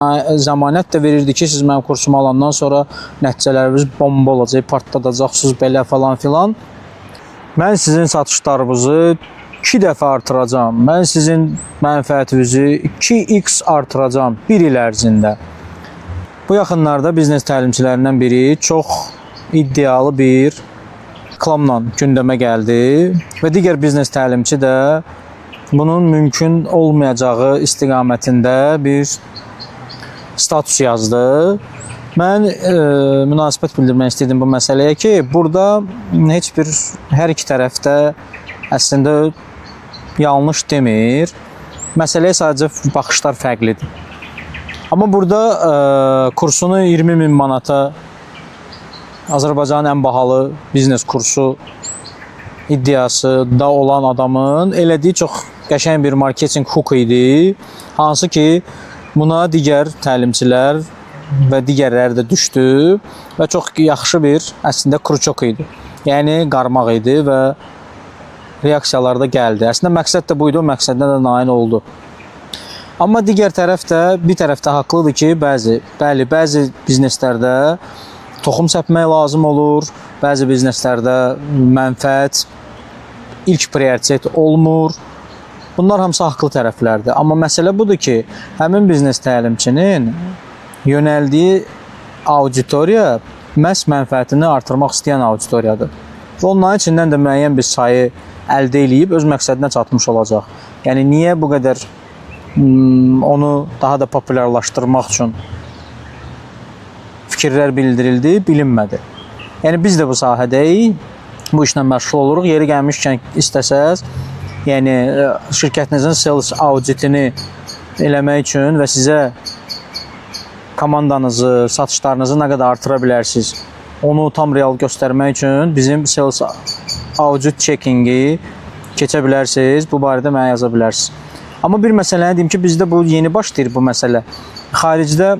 Zəmanət də verirdi ki, siz mənim kursumu alandan sonra nəticələriniz bomba olacaq, partladacaqsınız belə falan filan. Mən sizin satışlarınızı 2 dəfə artıracağam. Mən sizin mənfəətinizi 2x artıracağam bir il ərzində. Bu yaxınlarda biznes təlimçilərindən biri çox iddialı bir reklamla gündəmə gəldi və digər biznes təlimçi də bunun mümkün olmayacağı istiqamətində bir status yazdı. Mən münasibət bildirmək istəyirdim bu məsələyə ki, burada heç bir hər iki tərəfdə əslində yanlış demir. Məsələyə sadəcə baxışlar fərqlidir. Amma burada kursunu 20 min manata Azərbaycanın ən bahalı biznes kursu iddiası da olan adamın elədiyi çox qəşəng bir marketinq hook idi. Hansı ki, buna digər təlimçilər və digərləri də düşdü və çox yaxşı bir əslində крючок idi. Yəni qarmaq idi və reaksiyalar da gəldi. Əslində məqsəd də bu idi, o məqsədinə də nail oldu. Amma digər tərəf də bir tərəfdə haqlıdır ki, bəzi bizneslərdə toxum səpmək lazım olur, bəzi bizneslərdə mənfəət ilk prioritet olmur. Bunlar hamısı haqlı tərəflərdir. Amma məsələ budur ki, həmin biznes təlimçinin yönəldiyi auditoriya məhz mənfəətini artırmaq istəyən auditoriyadır. Və onların içindən də müəyyən bir sayı əldə eləyib öz məqsədinə çatmış olacaq. Yəni niyə bu qədər onu daha da populyarlaşdırmaq üçün fikirlər bildirildi, bilinmədi. Yəni biz də bu sahədəyik, bu işlə məşğul oluruq. Yeri gəlmişkən istəsəz, yəni şirkətinizin sales auditini eləmək üçün və sizə komandanızı, satışlarınızı nə qədər artıra bilərsiniz, onu tam real göstərmək üçün bizim sales audit checkingi keçə bilərsiniz. Bu barədə mənə yaza bilərsiniz. Amma bir məsələni deyim ki, bizdə bu yeni başlayır bu məsələ. Xaricdə,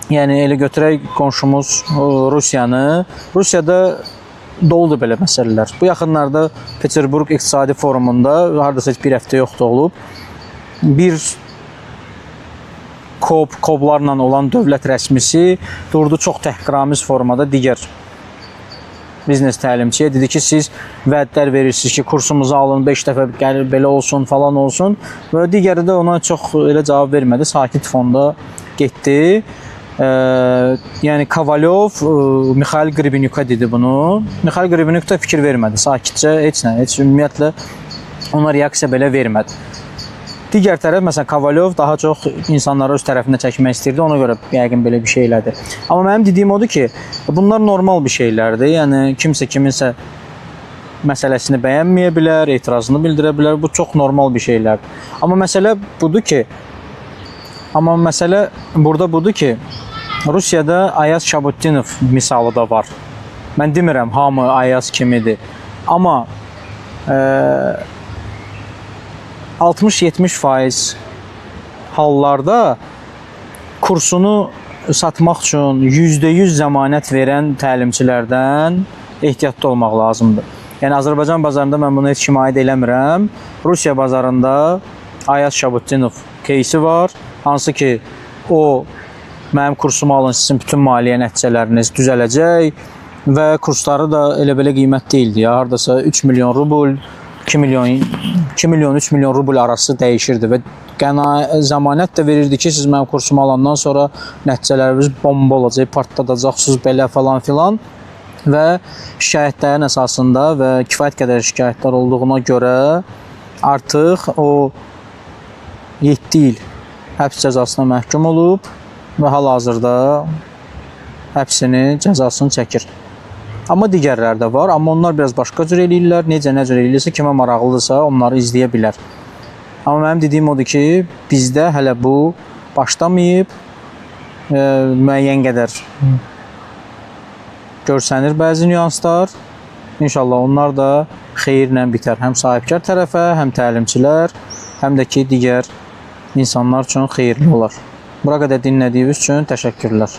yəni elə götürək qonşumuz Rusiyanı. Rusiyada doludur belə məsələlər. Bu yaxınlarda Peterburq İqtisadi Forumunda hardasa heç bir həftə yoxdur olub. Bir koblarla olan dövlət rəsmisi durdu çox təhqiramiz formada digər biznes təlimçiyə dedi ki, siz vədlər verirsiniz ki, kursumuzu alın, 5 dəfə gəlir, belə olsun, falan olsun. Və digəri də ona çox elə cavab vermədi, sakit fonda getdi. Yəni Kovalyov Mixail Qribenyuka dedi bunu. Mixail Qribenyuk da fikir vermədi, sakitcə heç nə, heç ümumiyyətlə ona reaksiya belə vermədi. Digər tərəf, məsələn, Kovalyov daha çox insanları öz tərəfinə çəkmək istəyirdi, ona görə yəqin belə bir şey elədi. Amma mənim dediyim odur ki, bunlar normal bir şeylərdir. Yəni kimsə kiminsə məsələsini bəyənməyə bilər, etirazını bildirə bilər. Bu çox normal bir şeylərdir. Amma məsələ budur ki, amma məsələ burada budur ki, Rusiyada Ayaz Şabutdinov misalı da var. Mən demirəm hamı Ayaz kimidir. Amma 60-70% hallarda kursunu satmaq üçün %100 zəmanət verən təlimçilərdən ehtiyatlı olmaq lazımdır. Yəni Azərbaycan bazarında mən bunu heç kimə aid eləmirəm. Rusiya bazarında Ayaz Şabutdinov кейsi var, hansı ki o mənim kursumu alın, sizin bütün maliyyə nəticələriniz düzələcək və kursları da elə belə qiymət deyildi ya, hardasa 3 milyon rubl, 2 milyon, 2 milyon, 3 milyon rubl arası dəyişirdi və zəmanət də verirdi ki, siz mənim kursumu alandan sonra nəticələriniz bomba olacaq, partladacaqsınız belə falan filan və şikayətlərin əsasında və kifayət qədər şikayətlər olduğuna görə artıq o 7 il həbs cəzasına məhkum olub və hal-hazırda həbsini, cəzasını çəkir. Amma digərləri də var, amma onlar biraz başqa cür eləyirlər. Necə, nə cür eləyirsə, kimə maraqlıdırsa onları izləyə bilər. Amma mənim dediyim odur ki, bizdə hələ bu başlamayıb, müəyyən qədər görsənir bəzi nüanslar. İnşallah onlar da xeyirlə bitər. Həm sahibkar tərəfə, həm təlimçilər, həm də ki, digər insanlar üçün xeyirli olar. Bura qədər dinlədiyiniz üçün təşəkkürlər.